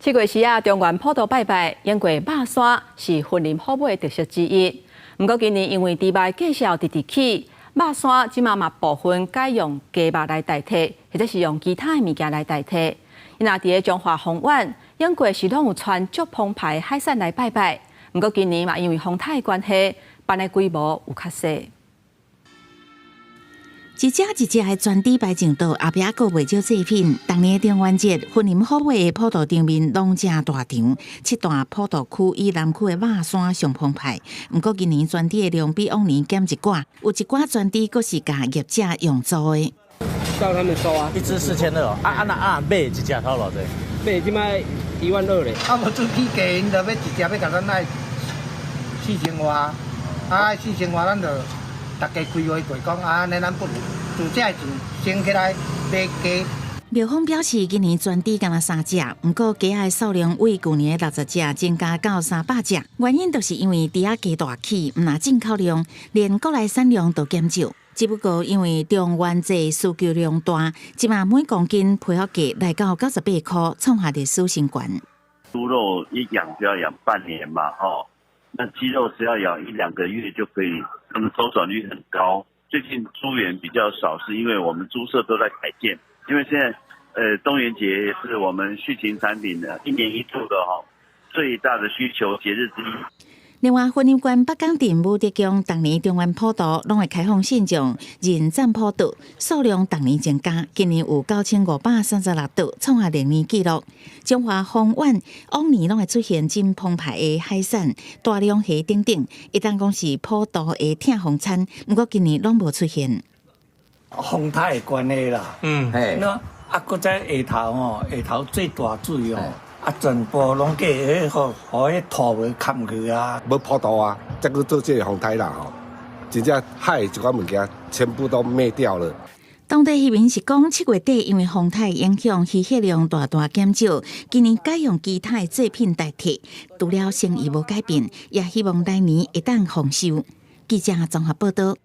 7月時啊，中元普渡拜拜，湧過肉山是雲林好尾的特色之一。毋過今年因為豬肉的價數直直起，肉山這馬嘛部分改用雞肉來代替，或者是用其他的物件來代替。若佇咧彰化豐原，湧過是攏有穿足澎湃海產來拜拜。毋過今年嘛因為風颱的關係，辦的規模有較細。一隻一隻的全豬排上桌，後壁閣袂少祭品。逐年的中元節，雲林虎尾的普渡場面攏誠大場，七大普渡區以南區的肉山上澎湃。毋過今年全豬的量比往年減一寡，有一寡全豬閣是共業者用租的。叫他們收啊，一隻4200，啊啊那啊買一隻頭偌濟？買這擺1.2萬咧。啊，無做起價，𪜶就欲一隻欲共咱愛四千外，啊四千外，咱就逐家開會過講，啊按呢咱不如自這錢省起來買雞。廟方表示，今年全豬干焦三隻，毋過雞仔的數量為舊年的60隻增加到300隻。原因就是因為豬仔價大起，毋但進口量，連國內產量都減少。只不過因為中元節需求量大，這馬每公斤批發價來到98塊，創下歷史新高。豬肉一養就要養半年嘛，吼，那雞肉只要養一兩個月就可以，他們周轉率很高。最近豬源比較少，是因為我們豬舍都在改建，因為現在，中元節是我們畜禽產品的一年一度的哈最大的需求節日之一。另外，雲林縣北港鎮武德宮逐年中元普渡攏會開放信眾認棧普渡，數量逐年增加，今年有9536桌，創下歷年紀錄。彰化豐原往年攏會出現真澎湃的海產、大龍蝦等等，會當講是普渡的疼風餐，毋過今年攏無出現。風颱的關係啦，那啊，閣再下頭吼，下頭最大水哦。啊，全部攏計彼個，予彼土無崁去啊！欲普渡啊，才閣做這個風颱啦吼，真正海的一寡物件全部都滅掉了。當地漁民是講，7月底因為風颱影響，漁獲量大大減少，今年改用其他的祭品代替，除了生意無改變，也希望來年會當豐收。記者綜合報道。